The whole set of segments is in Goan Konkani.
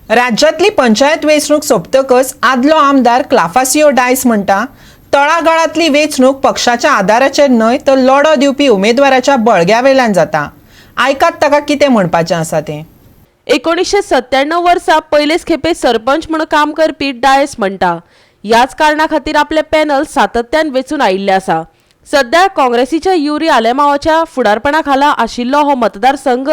राज्यातली पंचायत वेंचणूक सोंपतकच आदलो आमदार क्लाफासियो डायस म्हणटा, तळागाळांतली वेंचणूक पक्षाच्या आदाराचेर न्हय तर लढो दिवपी उमेदवाराच्या बळग्यावेल्यान जाता. आयकात ताका कितें म्हणपाचें आसा तें. 1997 वर्सा पयलेच खेपे सरपंच म्हूण काम करपी डायस म्हणटा, ह्याच कारणा खातीर आपलें पॅनल सातत्यान वेंचून आयिल्लें आसा. सध्या काँग्रेसीच्या युरी आलेमावाच्या फुडारपणा खाला आशिल्लो हो मतदारसंघ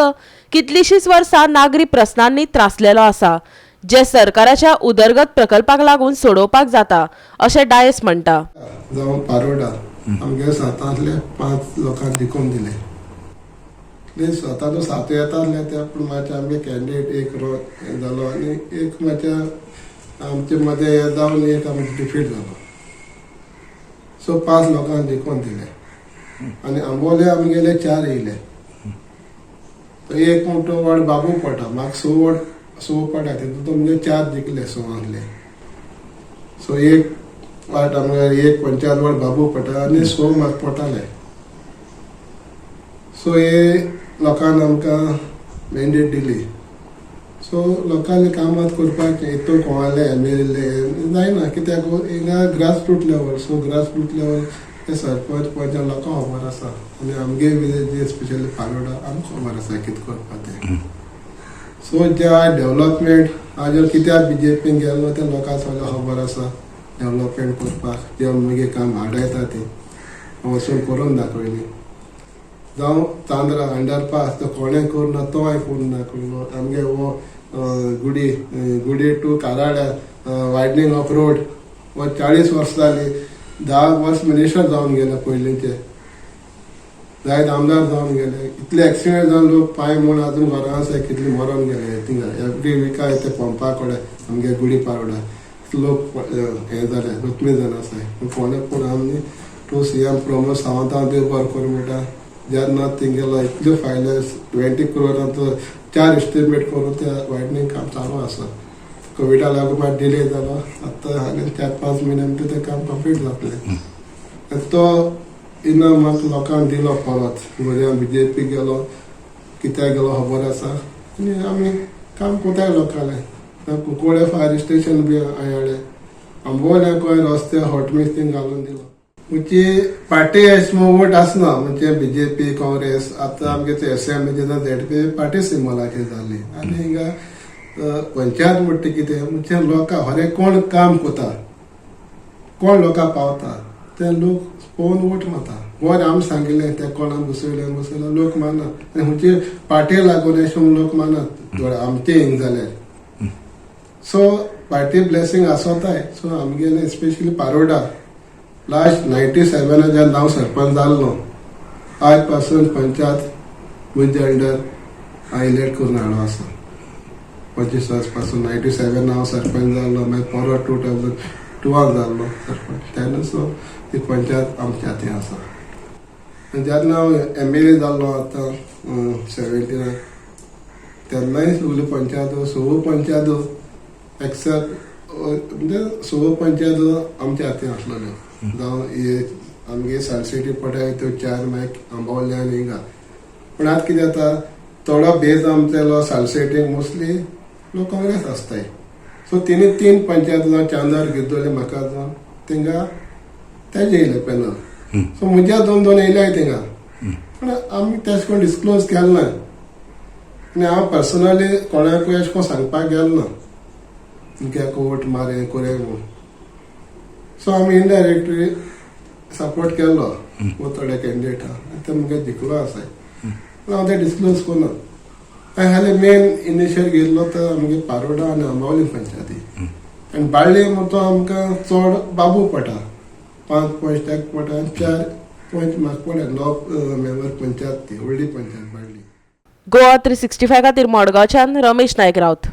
कितलींशींच वर्सां नागरी प्रस्नांनी त्रासलेलो आसा, जे सरकाराच्या उदरगत प्रकल्पाक लागून सोडोवपाक जाता अशें डायस म्हणटा. जावं पारोडा, आमगे सातांतले पांच लोकांक जिखून दिले. ते सातांतू सात येताले ते, पूण मातशें आमगे कॅन्डिडेट एक रो हें जालो आनी एक मातशें आमचे मदें हें जावन एक आमचो डिफीट जालो. सो पांच लोकांक जिखून दिले आनी आंबोले आमगेले चार येयले. तो एक मोठो वॉर्ड बाबू पडटा, म्हाका स वॉर्ड, स पडटा, तितून तुमगे चार जिखले सवांतले. सो एक वार्ड आमगे, एक पंचायत वार्ड बाबू पडटा आनी स म्हाका पडटाले. सो हे लोकांक आमकां मॅन्डेट दिली. सो लोकांनी कामात करपाक हितून कोणाले एमएलए जायना, कित्याक हिंगा grass root level. So grass root level ते सरपंच पंच लोकांक खबर आसा आनी आमगे विलेज, स्पेशली पारोडा, आमकां खबर आसा कितें करपा तें. सो जे आज डेव्हलपमेंट आज कित्याक बीजेपीन गेल्लो तें लोकांक सगळें खबर आसा. डेव्हलपमेंट करपाक जे मागीर काम हाडायता ती वचून करून दाखयली. जावं चांद्रा अंडरपास, तो कोणें करूं ना, तो हांवें करून दाखयलो. आमगे हो गुडी गुडी टू काराळ्या वायडनींग ऑफ रोड हो 40 वर्सां जाली. 10 वर्स मिनिस्टर जावन गेले पयलींचे, जायत आमदार जावन गेले. इतले एक्सिडेंट जावन लोक पांय म्हूण अजून घरां आसा, कितले मरोन गेले थिंगा. एवरी विका ते पंपा कडेन आमगे गुडी पारोडा लोक हे जाले, जखमी जावन आसाय. कोणे पूण आमी टू सीएम प्रमोद सावंता देव बरो करूं म्हणटा. जेन्ना तेंगेलो इतल्यो फायली, 20 क्रोरांचो चार एस्टिमेट करून ते वायडनींग काम चालू आसा. कोविडा लागून मात डिले जालो. आतां हालीं 4-5 म्हयन्या भितर तें काम कंप्लीट जातलें. आनी तो इनाम म्हाका लोकांक दिलो परत. गोऱ्या बीजेपी गेलो, कित्याक गेलो खबर आसा. आनी आमी काम कोताय लोकांलें. कुंकळे फायर स्टेशन बी हांवें हाडलें. आंबोल्या खंय रस्ते हॉट मिक्स घालून दिलो. म्हणजे पार्टी अशें म्हूण वोट आसना, म्हणजे बीजेपी, काँग्रेस. आतां आमगे ते एसेंब्ली, झेडपी पार्टी सिंबलाचेर जाली. आनी हिंगा पंचायत म्हणटा कितें, म्हणजे लोकां हर एक कोण काम करता, कोण लोकांक पावता ते लोक पळोवन वोट मारता. बरें आमी सांगिल्लें ते कोणाक बसयलें बसयलें लोक मानना. आनी खंयची पार्टी लागून अशें म्हूण लोक मानत आमचे हिंग जाल्यार. सो पार्टी ब्लेसिंग आसोताय. सो आमगेले स्पेशली पारोडा लास्ट 97 जेन्ना हांव सरपंच जाल्लो, आज पासून पंचायत म्हज्या अंडर हांव इलेक्ट करून हाडलो आसा. 25 वर्स पासून, 97 हांव सरपंच जाल्लो, मागीर परत 2002 जाल्लो सरपंच, तेन्ना सो ती पंचायत आमच्या हातीन आसा. आनी जेन्ना हांव एमएलए जाल्लो आतां 17, तेन्नाय सगल्यो पंचायत, स पंचायत एक्सेप्ट, म्हणजे स पंचायत आमच्या हातीन आसलेल्यो. जावं हे आमगे सालसेटी पडाय त्यो चार, मागीर आंबोवले आनी हिंगा. पूण आतां कितें जाता, थोडो बेज आमचेलो सालसेटीक मोस्टली लोक काँग्रेस आसताय. सो तिणी तीन पंचायत जावं चांदर गिरदोले म्हाका जावन थिंगा तेजे येयले पॅनल. सो म्हज्या दोन दोन येयल्याय थिंगा, पूण आमी तेश कोण डिस्क्लोज केलें ना आनी हांव पर्सनली कोणाकूय अशें कोण सांगपाक गेलो ना, तुमक्याक वोट मार, हें कोरे म्हूण. सो आमी इनडायरेक्टली सपोर्ट केल्लो वो थोडे कॅन्डिडेट आहा ते मुगे जिखलो आसाय, पूण हांव ते डिस्क्लोज करना. हांवें हालीं मेन इनिशियल घेतलो तो आमगे पारोडा आनी आंबावली पंचायती आनी बाळ्ळी. तो आमकां चड बाबू पडटा, पांच पंच ताका पडटा आनी चार पंच म्हाका पडटा. णव मेंबर पंचायत, ती व्हडली पंचायत बाळ्ळी. गोवा 365 खातीर मडगांवच्यान रमेश नायक राऊत.